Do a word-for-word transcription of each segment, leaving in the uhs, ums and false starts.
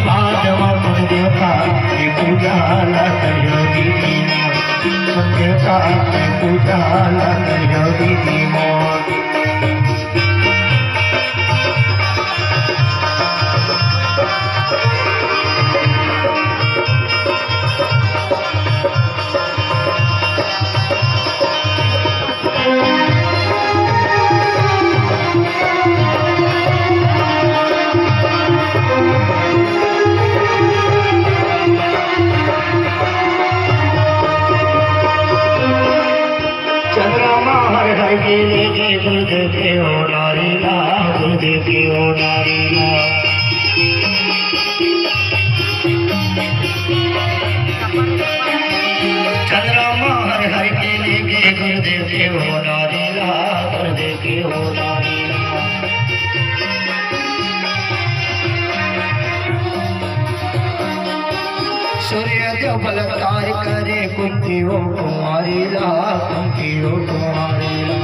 भादवा कुल देवता के पूजा ला करियो दीदी मोर, कुल देवता के पूजा ला करियो दीदी मोर। चंद्रमा हर हर के लेके गुरुदेव के ओ नारी ला, गुरुदेव के ओ नारी ला। चंद्रमा हर हर के लेके गुरुदेव के ओ नारी ला, गुरुदेव के ओ नारी ला। सूर्य देव बलात्कार करे, कुंती ओ कुंवारी ला, कुंती ओ कुंवारी ला।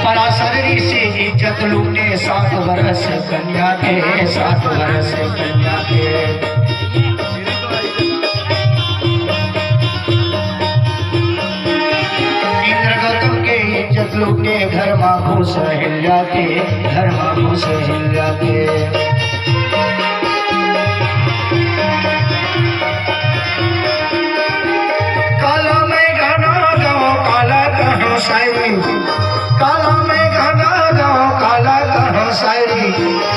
पराशर ऋषि इज्जत लूटे, सात वर्ष कन्या के, सात वर्ष कन्या के। इंद्र गौतम के इज्जत लूटे, घर मा घुस अहिल्या के, घर मा घुस अहिल्या के। काला मैं गाना गाओ, काला कहो शायरी, काला मैं गाना गाओ, काला कहो शायरी।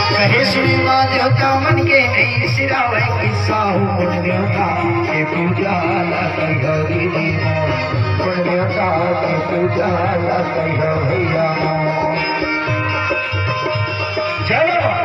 कहे सुनी माँ देवता मन के नहीं सिरावे किस्सा हो, कुल देवता के पूजा ला करियो दीदी मोर, कुल देवता के पूजा ला करियो भैया मोर। जय हो।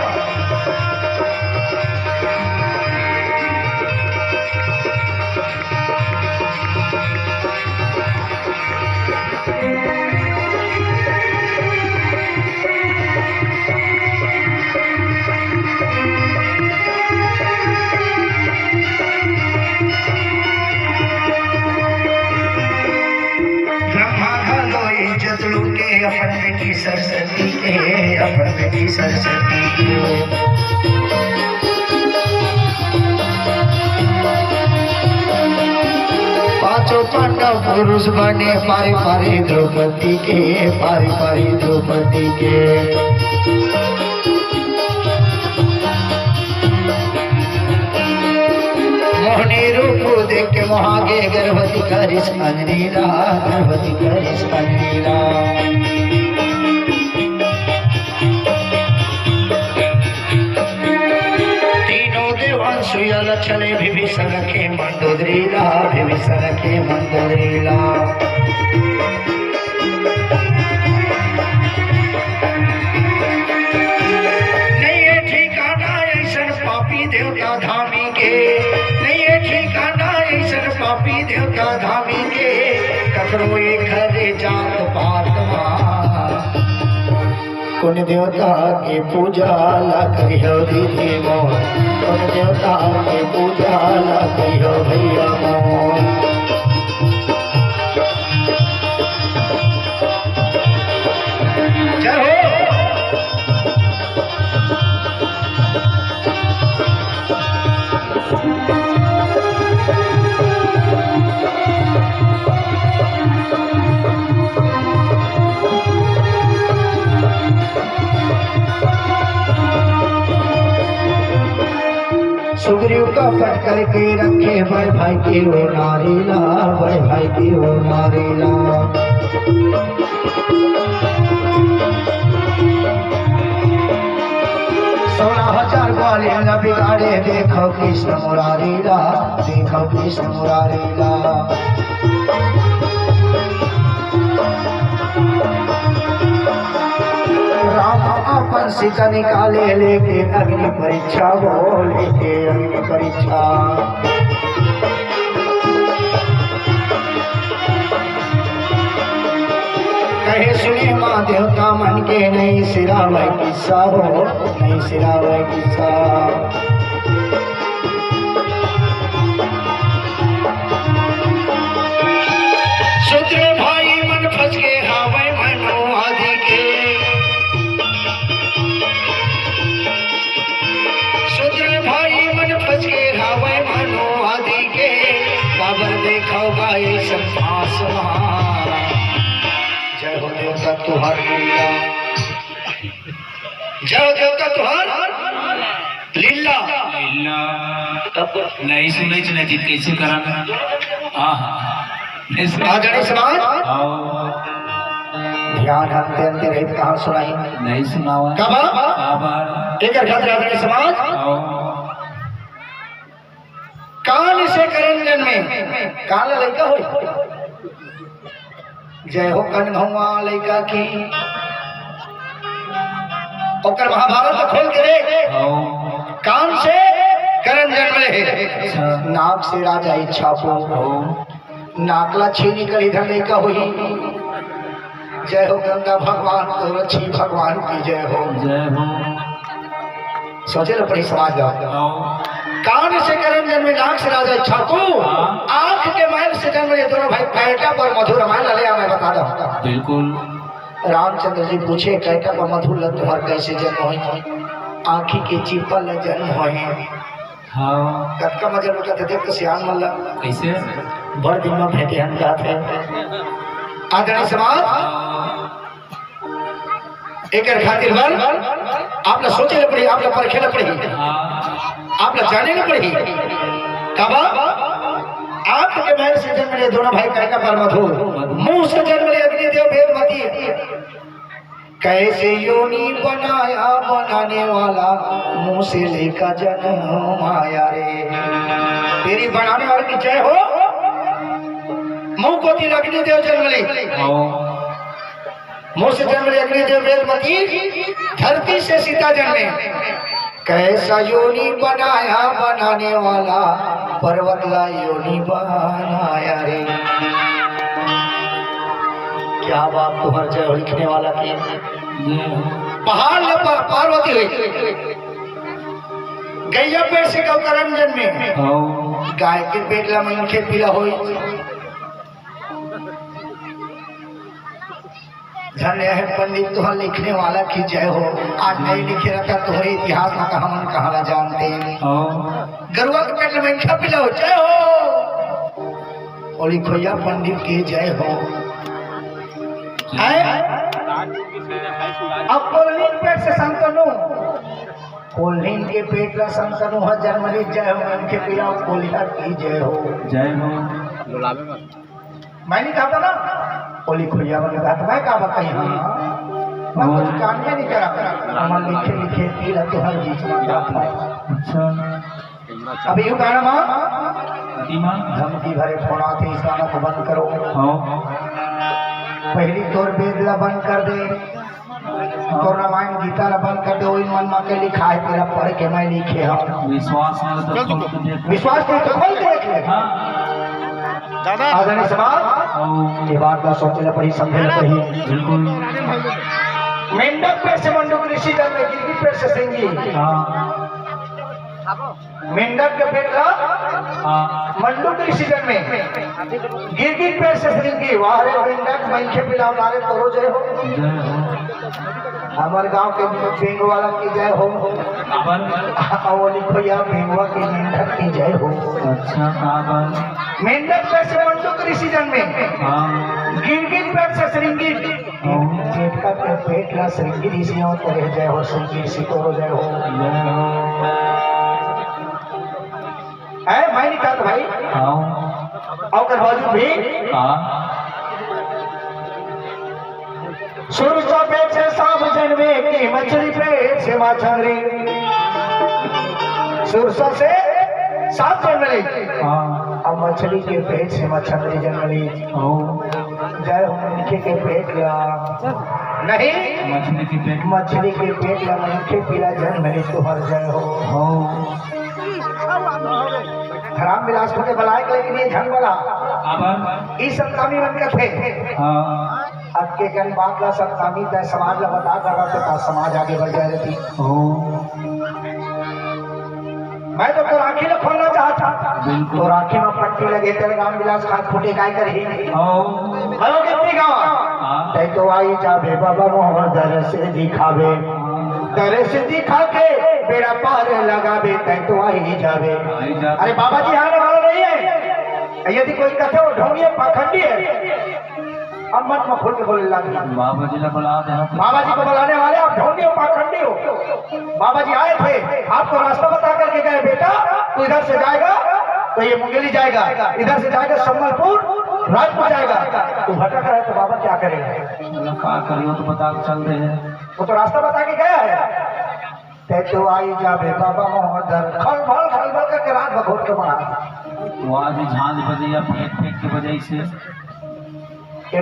ब्रह्मा घलो इज्जत लूटे, अपन बेटी सरस्वती के, अपन बेटी सरस्वती के। पांचों पांडव पुरुष बने, पारी पारी द्रौपदी के, पारी पारी द्रौपदी के। मोहनी रूप देख के मोहा गे, गर्भवती करिस अंजनी ला, गर्भवती करिस अंजनी ला। तीनों देव अनसुईया ला छले, विभीषण के मंदोदरी ला, विभीषण के मंदोदरी ला। नहीं है ठिकाना ऐसन पापी देवता धामी के, नहीं है ठिकाना ऐसन पापी देवता धामी के, ककरो एकर जात पात मा। कुन देवता के पूजा ला करिहो दीदी मोर, कुन देवता के पूजा ला करिहो भैया मोर। जय हो। सुग्रीव का पट करके रखे, बड़ भाई के ओ नारी ला, बड़ भाई के ओ नारी ला। सोलह हजार ग्वालियर न बिगाड़े, देखो कृष्ण मुरारी ला, देखो कृष्ण मुरारी ला। राम अपन सीता निकाले, लेके अग्नि परीक्षा, वो लेके अग्नि परीक्षा। कहे सुने माँ देवता मन के, नहीं सिरावे किस्सा हो, नहीं सिरावे किस्सा। शूद्र भाई मन फंस के हावे मनु आदि के। जय हो देवता तुहार लीला। जय हो देवता तुहार लीला। लीला। तब नहीं सुनई, सुनई चित कैसे करन? हाँ, हाँ। नहीं सुनई। आ जाने समाज। आओ। ध्यान हंते हंते रहित कहाँ सुनाई? नहीं सुनावा। काबर? काबर? एकर खातिर आ जाने समाज। आओ। कान से करन जन्मे, कान ला लइका होई। जय हो कन भगवान लइका की। ओकर महाभारत खोल के देख। हाँ। कान से करन जन्मे। अच्छा। नाक से राजा इच्छा को। हाँ। नाक ला छीनी कर इधर लइका होई। जय हो गंगा भगवान, तोरो छी भगवान की जय हो। जय हो। सोचे लो पड़ी समाज ला। हाँ। कान से करन जन्मे, नाक से राजा इच्छा को। हाँ। आंख के मैल से जन्मे, ये दोनों भाई कैटा पर मधुर मैल ले आ, मैं बता दो। बिल्कुल। रामचंद्र जी पूछे, कैटा पर मधुर लग तुम्हार कैसे जन्म होई? आंखी के चिपल ल जन्म होई। हाँ। कतका मजा लुटत हे, देख तो सियान मन ला। कैसे? बड़ दिन में भेंटे हन जात हे। आदरणीय समाज, एकर खातिर बर आप ला सोचे ल पड़ही, आप ला परखे ल पड़ही। हाँ। आप ला जाने ल पड़ही। काबर? आंख के मैल से जन्म ले दोनों भाई, कैटा पर मधुर। मुंह से जन्म ले अग्निदेव वेदमती। कैसे योनि बनाया बनाने वाला, मुंह से लइका जन्म आया रे। तेरी बनाने वाले की जय हो। मुंह कोती ले अग्निदेव जन्म ले। हाँ। मुंह से जन्म ले अग्निदेव वेदमती, धरती से सीता जन्मे। कैसा योनि बनाया बनाने वाला, पर्वत ला योनि बनाया रे। क्या बात, तुम्हार जय हो लिखने वाला की। पहाड़ ला पा-, पार्वती हुई। गैया पेट से गौकरण जन्मे। हाँ। गाय के पेट ला मनखे पीला होई। धन्य है पंडित, तुहर लिखने वाला की जय हो। आज नहीं लिखे रहता, तुहरे इतिहास ला हमन कहाँ ला जानते। हाँ। गरुआ के पेट में मनखे पीला हो, जय हो। ओली खोइया पंडित की जय हो। हैं? अब कोल्हिन पेट से संतनु, कोल्हिन के पेट ला संतनु ह जन्म ली, जय हो। मनखे पीला हो, कोल्हिया की जय हो। जय हो। मैं नहीं कहता ना, ओली खोइया मन कहत, मैं का बताई, हाँ, मैं कुछ काम में नहीं करा, हमर लिखे लिखे तिल तो हर बीच में जात है। अच्छा। अब यू गाना माँ, धमकी भरे फोन आते, इस गाना को बंद करो। हाँ। पहली तोर वेद ला बंद कर दे, तोर रामायण गीता ला बंद कर दे, ओही मन मा के लिखा है, तेला पढ़ के मैं लिखे हूँ। विश्वास नहीं तो खोल के देख। विश्वास नहीं तो खोल के देख ले। हाँ। आदरणीय समाज, हाँ। ये बात ला सोचे ला पड़ी, समझे ला पड़ी। बिल्कुल। मेंढक पेट से मंडूक ऋषि जन्मे, गिरगिट पेट से सिंगी। हाँ। मेंढक के पेट ला हाँ। मंडूक ऋषि जन्मे। गिरगिट पेट से सिंगी, वाह रे मेंढक, मनखे पिलावत रे, तोरो जय हो। जय हो। हमर गांव के बेंगवा ला की जय हो। काबर? हाँ, वो लिखो यार, बेंगवा के मेंढक की जय हो। अच्छा, काबर? मेंढक पेट से मंडूक ऋषि जन्मे। हाँ। गिरगिट पेट से सिंगी। हाँ। पेट का, पेट ला सिंगी ऋषि हो, तोरे जय हो, सिंगी ऋषि तोरो जय हो। जय हो। है, मैं नहीं कहत भाई। हाँ। ओकर बावजूद भी हाँ। सुरसा पेट से सांप जन्मे कि मछली पेट से मछंदरी। सुरसा से सांप जन्म ले। हाँ। अब मछली के पेट से मछंदरी जन्म ले। हाँ। जय हो मनखे के पेट ला। नहीं। मछली के पेट। मछली के पेट ला मनखे पीला जन्म ले, तुहर जय हो। हाँ। राम विलास को के बलाए के लेकिन ये झन बला। काबर? ई सब कामी मन कथे। हाँ। अब के कन बात ला सब कामी तय समाज ला बता कर रहा था, समाज आगे बढ़ जाए रहती। हो। मैं तो तोर आँखी ला खोलना चाहता। बिल्कुल। तोर आँखी में पट्टी लगे, तेरे राम विलास खाद फूटे काय करही। हो। हेलो, कितनी गाँव? हाँ। तय तो आई जाबे बाबा मोहन दर से दिखावे। हाँ। दर से दिखा के बेड़ा पार लगावे, तय तो आई जाबे। आई जाबे। अरे बाबा जी, आने वाला नहीं है। यदि कोई कथे वो ढोंगी है, पाखंडी है, अब मत में खुल के बोले लागी। बाबा जी ने बुला दे। बाबा जी को बुलाने वाले, आप ढोंगी हो, पाखंडी हो। बाबा जी आए थे, आपको रास्ता बता करके गए, बेटा तू इधर से जाएगा तो ये मुंगेली जाएगा, इधर से जाएगा संबलपुर, रायपुर जाएगा। तू भटक रहा है तो बाबा क्या करेगा? बोला, का करियो तो बता के चल दे। वो तो रास्ता बता के गया है। ते तो आई जाबे बाबा मोहन दर खल भल खल भल करके रात भर घोट के मारा। वो आज झांझ बजे या फेंक फेंक के बजे से